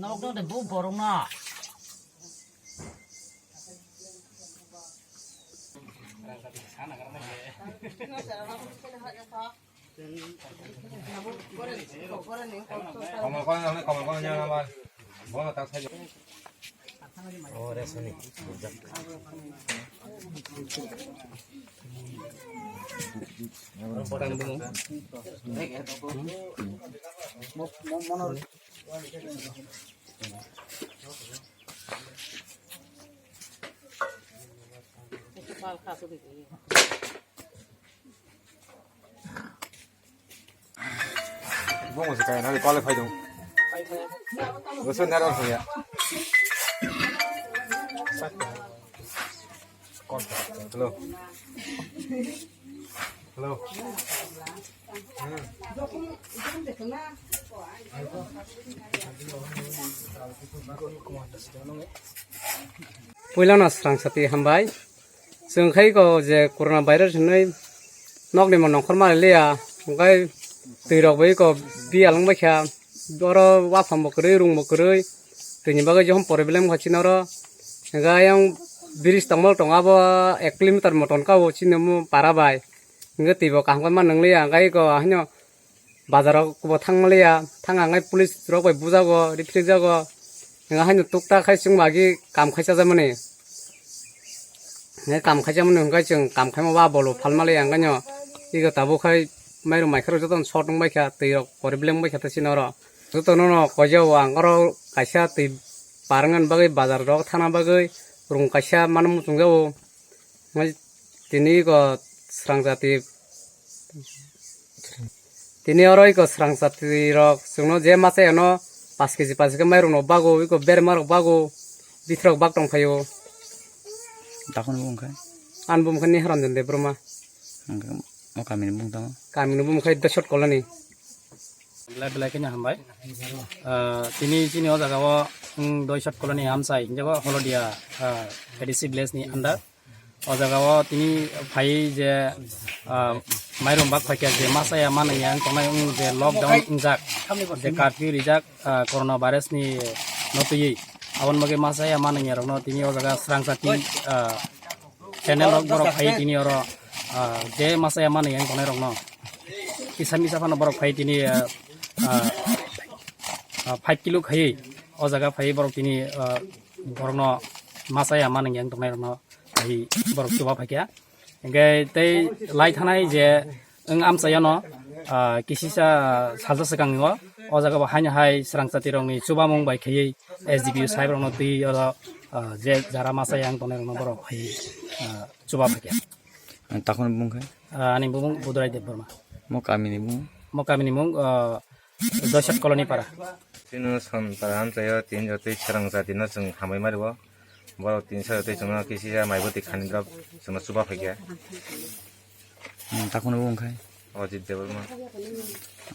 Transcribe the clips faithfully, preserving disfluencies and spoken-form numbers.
Nok dong de bu borok na. Komal kono, komal kono nyana mal. Bono tak sai. Oh, resoni. Bung se kaya nari kole phai dong. Goso nero phai ya. Hello. Hello. Puilano srang sati hambai. Chwng khai ko je corona virus hinwi nokni mo nongkhor ma liya, hwnkhe twi rok bai ko biyal wng bai kha, oro waphang bo kwrwi, rung bo kwrwi, twini bagwi jehom problem kha chini oro, hwnkhe ayang bridge tongmol tongo abo ek kilometer moton ka o chini omo para bai, hwnkhe twi bo kaham khe ma nang liya, hwnkhe eko haino. Bazar rok bo thang maliya, thang ang nai police rok bai bujago, riphrikjago. Hwnga haino tukta khai chwng agi kam khai chajak mani. Hwnga kam khai chajak mani hwnkhai chwng kam khai ma ba bolo phal maliya hwnkhai no. Ego tabuk khai mairum mai khe rok joto no short wng bai kha, twi rok pore beleng bai kha ta chini oro. Joto no no koijao ang oro kaisa twi par wngna bagwi bazar rok thangna bagwi rung kaisa mano muchung jao. Hwnkhai tini ego srang jati. Tini oro eko srang chati rok chwngno je masa yano paanch keji paanch keji mairum rok bago, eko berma rok bago, bithi rok bak tong phaio. Dakon bo wngkha? Ani bumung khe Niharanjan Debbarma. Hwnkhe o kamini bumung tamo? Kamini bumung khe Doisot Colony. Belai belai kheno hambai. Ah, tini chini o jaga o, mm, Doisot Colony amchai, hinjago Holodia, ah, A D C village ni under. O jaga o tini phai je, ah, mairum bak phaikha je masa ya manung ya wng tongnai wng je lockdown wngjak, je curfew rijak, ah, corona virus ni no twiwi. Aboni bagwi masa ya manung ya rokno tini o jaga srang chati, ah, channel rok borok phai tini oro, ah, je masa ya manung ya wng tongnai rokno kisa misa phano borok phai tini, ah, ah, ah, five kilo khai o jaga phai borok tini, ah, borokno masa ya manung ya wng tongnai rokno. Hai borok chuba phaikha. Hingke tei lai thanai je wng amchai ano, ah, kisisa salsa swkang o, o jaga bo haino hai srang chati rokni chubamung bai khaiwi S D P O sahib rokno twi oro, ah, je jara masa yang tongnai rokno borok hai, ah, chuba phaikha. Ang takhoni bumung khe? Ah, ani bumung Budurai Debbarma. Mo kamini bumung? Mo kamini mung, ah, Doisot Colony para. Tini son para amchaio tin jotoi srang jatino chwng hambai mario. Borok tin sa jotoi chwngno kisi ya mai bwtwi khani drop chwngno chuba phaikha. Hmm, takhwno bo wngkhai? Ajit Debbarma.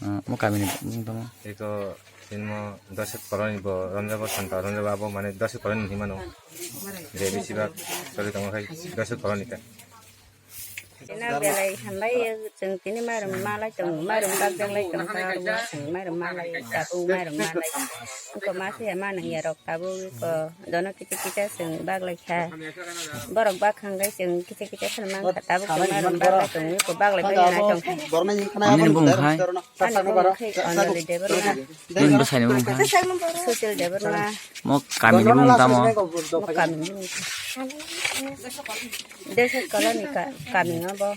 Ah, mo kamini wng tamo? Eko tinmo Doisot Colony bo romjabo, Santa romjabo, abo mane Doisot Colony hinwi mano. Je besibak choli tongo khai Doisot Colony ka. Ina belai hambai, chwng tini mairum malai tong, mairum bakjak lai tong, ta rwo chwng mairum malai, tabuk mairum malai. Wngkha ma se ma nang ya rok tabuk wngkha, dono kicha kicha chwng bak lai kha. Borok bak hang gai chwng kicha kicha phano mang kha, tabuk chwng mairum bak lai tong, wngkha bak lai bai nai tong kha. Ani bumung khai? Ani bumung khai Anjali Debbarma. Bini bwsai ni bumung khai? Sutil Debbarma. Mo kami ni bumung tamo? Mo kami ni bumung khai. Doisot Colony ka, kami ngo bo.